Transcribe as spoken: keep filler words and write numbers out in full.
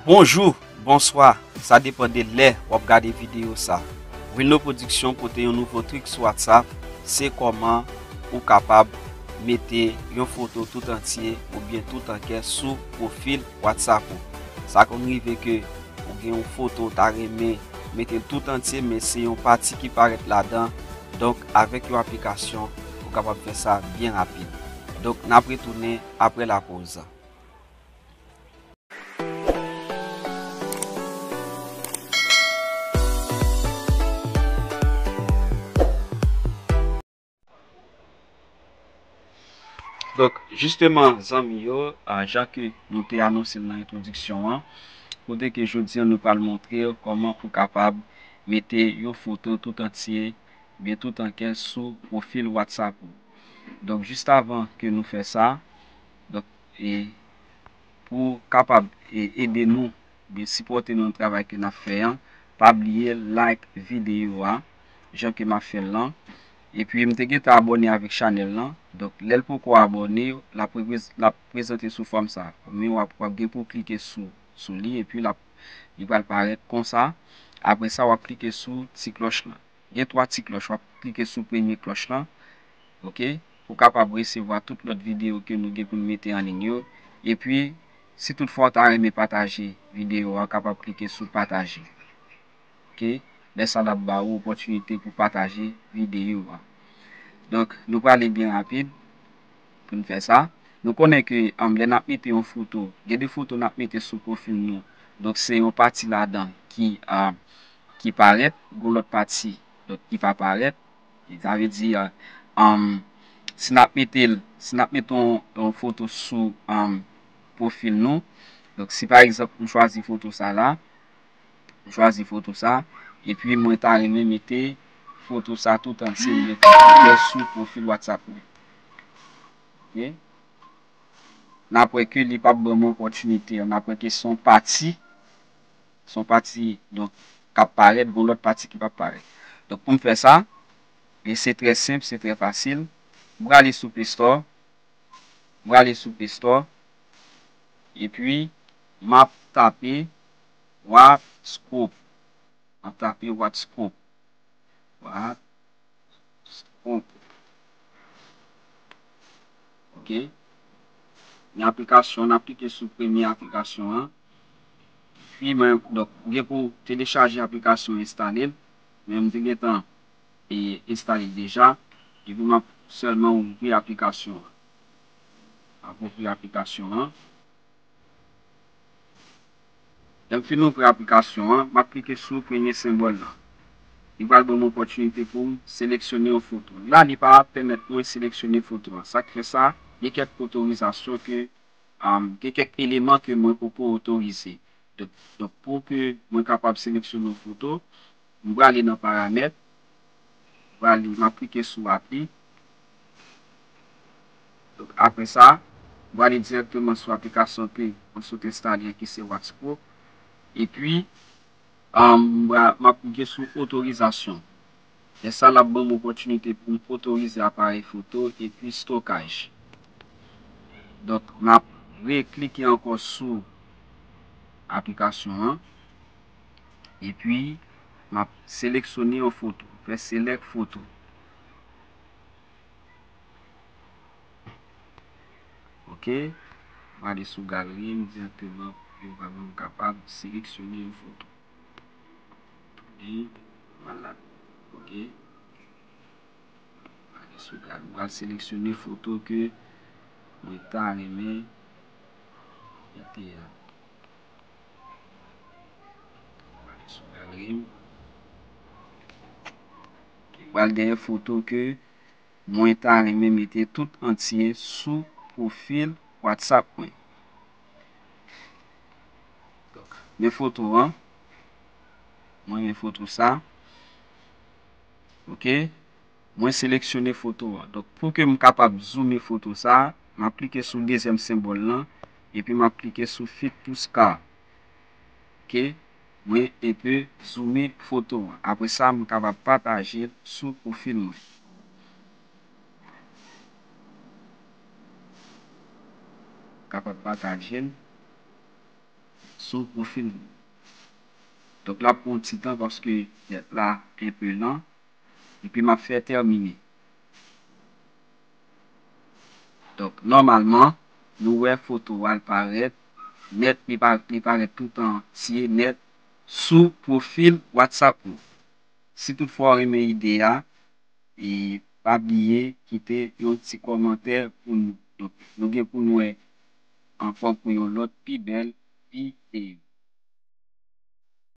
Bonjou, bonswa, sa depann de lè w ap gade videyo sa. Wilno Production pote yon nouvo trik sou WhatsApp, se kòman ou kapab mete yon foto tout antye oubyen tout an kè sou pwofil WhatsApp ou. Sa konn rive ke ou gen yon foto ou ta renmen mete l tout antye, men se yon pati ki parèt ladan. Donk, avèk yon aplikasyon, ou kapab fè sa byen rapid. Donk, n ap retounen apre lapoz. Donk, jisteman, zanmi yo, a, jan ke nou te anonse l nan entwodiksyon an, kote ke jodi a nou pral montre w kòman pou kapab mete yon foto tout antye, byen tout an kè sou pwofil WhatsApp ou. Donk, jis avan ke nou fè sa, donk, e, pou kapab e, ede nou, byen sipòte nou nan travay ke n ap fè an, pa bliye like videyo a, jan ke m ap fè l lan. Epi, m te gentan abòne avèk chanèl lan. Donk, lè l poko abòne, l ap reprez-, l ap prezante sou fòm sa. Men w ap, w ap gen pou w klike sou, sou li, epi l ap, li pral parèt konsa. Apre sa, w ap klike sou ti klòch lan. Gen twa ti klòch, w ap klike sou premye klòch lan, oke, pou w kapab resevwa tout lòt videyo ke nou gen pou n mete an liy yo. Epi, si toutfwa w ta renmen pataje videyo a, w kapab klike sou pataje. Oke, lè sa l ap ba ou opòtinite pou pataje videyo a. Donk, nou prale byen rapid pou n fè sa. Nou konnen ke, um, lè n ap mete yon foto, gen de foto n ap mete sou pwofil nou. Donk, se yon pati ladan ki, um, ki parèt, gon lòt pati, donk, ki pa parèt. Sa vle di, uh, um, si n ap mete l, si n ap mete yon, yon foto sou, um, pwofil nou, donk, si pa egzanp, m chwazi foto sa la, m chwazi foto sa, epi mwen ta renmen mete foto sa tout antye, mete sou pwofil WhatsApp mwen. Oke? N ap wè ke li p ap ban m opòtinite an. N ap wè ke se yon pati, se yon pati, donk, k ap parèt, gon lòt pati ki p ap parèt. Donk, pou m fè sa, e se trè senp, se trè fasil. M prale sou Play Store, m prale sou Play Store, epi m ap tape WhatsCrop. M ap tape WhatsCrop. WhatsCrop. Oke. Gen aplikasyon, n ap klike sou premye aplikasyon an. Pi mwen, donk, ou gen pou telechaje aplikasyon, enstale l. Men m te gentan e enstale l deja. Epi m ap sèlman ouvri aplikasyon an. M ap ouvri aplikasyon an. Lè m fin ouvri aplikasyon an, m ap klike sou premye senbòl lan. Li pral ban m opòtinite pou m seleksyone yon foto. La, li pa pèmèt mwen seleksyone foto an. Sa k fè sa, gen kèk otorizasyon ke, um, gen kèk eleman ke mwen poko otorize. Donk, donk, pou ke mwen kapab seleksyone yon foto, m prale nan paramèt, m prale, m ap klike sou apli. Donk, apre sa, m prale dirèkteman sou aplikasyon ke mwen sot enstale an, ki se WhatsCrop. Epi, um, m pra-, m ap klike sou otorizasyon. Lè sa, l ap ban m opòtinite pou m otorize aparèy foto epi stokaj. Donk, m ap reklike ankò sou aplikasyon an. Epi, m ap seleksyone yon foto. Fè select foto. Oke. M ale sou galeri m dirèkteman pou yo vrèman kapab seleksyone yon foto. Tounen malad. Oke. M ale sou galeri. M pral seleksyone foto ke mwen ta renmen mete a. M ale sou galeri m. M pral dèyè foto ke mwen ta renmen mete tout antye sou pwofil WhatsApp mwen. Donk, men foto an. Mwen men foto sa. Oke. Mwen seleksyone foto an. Donk, pou ke m kapab zoume foto sa, m ap klike sou dezyèm senbòl lan, epi m ap klike sou fit pou scar. Oke. Mwen enpe zoume foto an. Apre sa, m kapab pataje l sou pwofil mwen. Kapab pataje l. sou pwofil mwen. Donk, l ap pran yon ti tan paske nèt la enpe lan. Epi m ap fè tèmine. Donk, nòmalman, nou wè foto a l parèt nèt, li pa, li parèt tout antye nèt sou pwofil WhatsApp nou. Si toutfwa w renmen ide a, e pa bliye kite yon ti kòmantè pou nou. Donk, nou gen pou n wè ankò pou yon lòt pi bèl videyo.